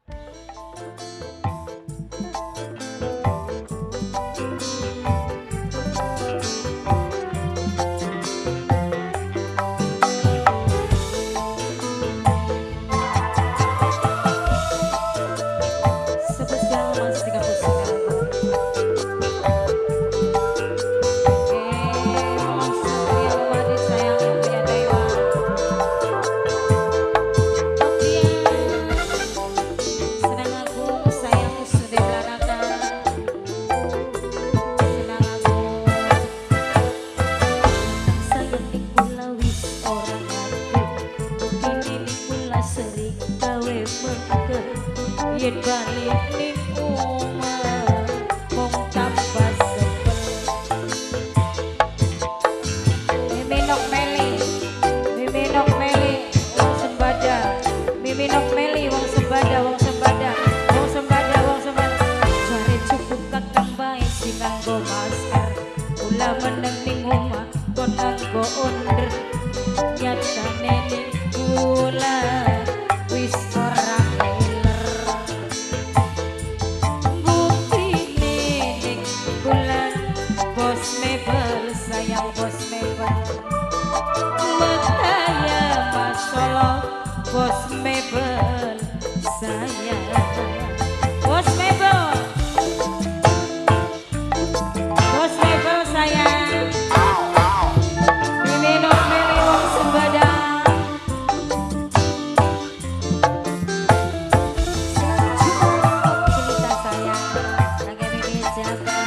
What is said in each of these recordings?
Spesial Mas 39. Yen balik ning omah mung tambah sebel. Miminok meli, miminok meli wong sembada, miminok meli wong sembada, wong sembada, wong sembada, wong sembada. Jare cukup kakang bae sing nganggo masker, kula meneng ning omah kon nganggo onder. Nyatane ning kula wis ora sayang bos mebel, metaya Mas Solo bos mebel sayang bos mebel, bos mebel sayang. Miminok meli wong sembada. Cerita sayang lagi mimi jaga.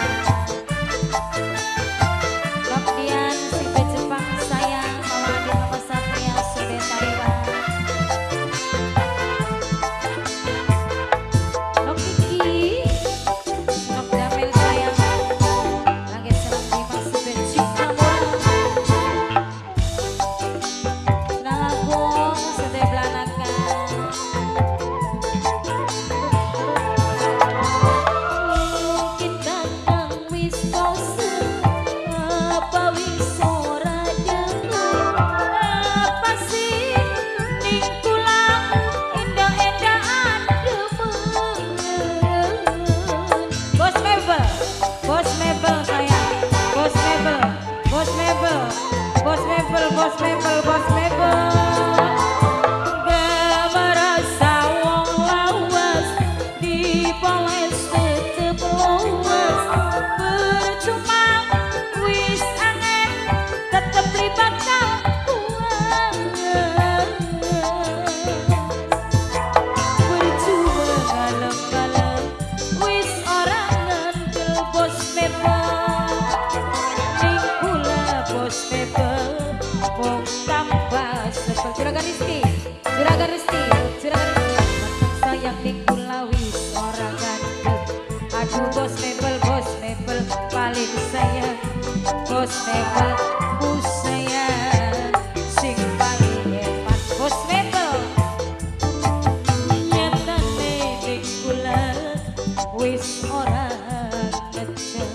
Bos mebel, bos mebel, bos mebel, bos mebel. Gak merasa wong lawas dipoles tetep luwes. Percuma wis angen tetep bakal kuat. Percuma kalem-kalem wis ora ngandel bos mebel. Bos mebel mung tambah sebel. Juragan Rizky, Juragan Rizky, Juragan Rizky. Sayang ning kula wis ora gandeng. Aduh bos mebel paling sayang. Bos mebel ku sayang sing paling hebat. Bos mebel nyatane ning kula wis ora ngecek.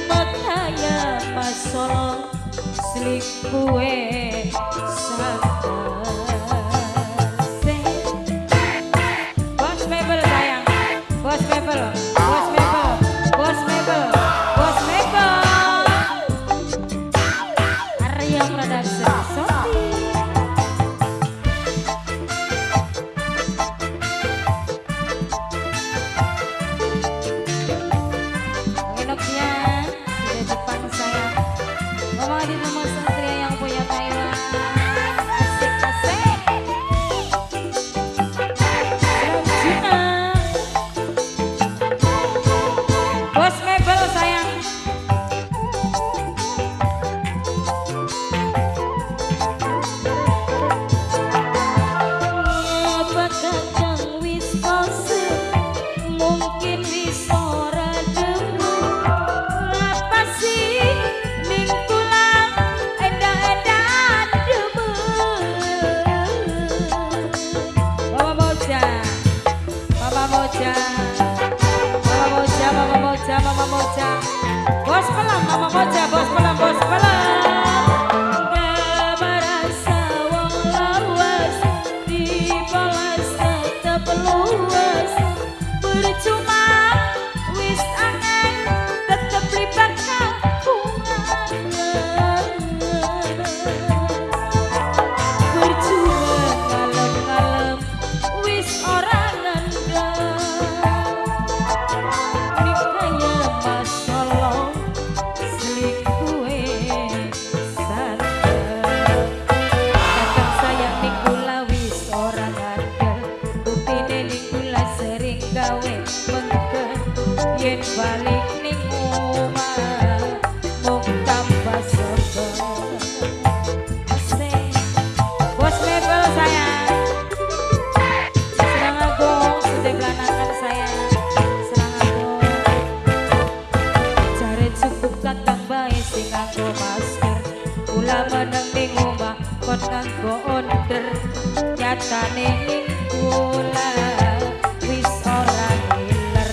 Mataya Mas Solo selingkuhe sabar. Bos mebel sayang, bos mebel, bos mebel, bos mebel, bos mebel. Arya Production Sofi. Mama Adit, Mama Satria yang punya Taiwan. Asik-asik. Selanjutnya bos mebel sayang. Apa kakang wis bosen, mungkin wis ora demen. Apa sih ning Mama Moja, Mama Moja, Mama Moja, Mama Moja. Bos pelan, Mama Moja, bos pelan, bos pelan. Gak merasa wong lawas dibalas tetep Percuma wis angel tetep libat kapungan. Percuma kalem-kalem wis ora nandang. Nikaya Mas Solo selingkuhe santen. Kakang sayang ning kula wis ora ngandel. Buktine ning kula sering gawe mengkel. Yen balik ning omah mung tambah sebel. Asik. Bos mebel sayang. Serang Agung, sudah belanakan sayang. Serang Agung. Jare cukup kakang bae sing nganggo masker. Kula meneng ning omah kon nganggo onder. Nyatane ning kula wis ora ngiler.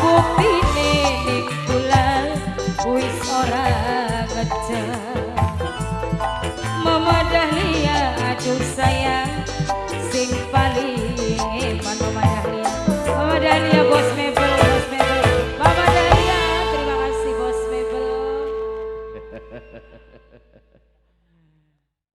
Buktine ning kula wis ora ngejar. Mama Dahlia aduh sayang.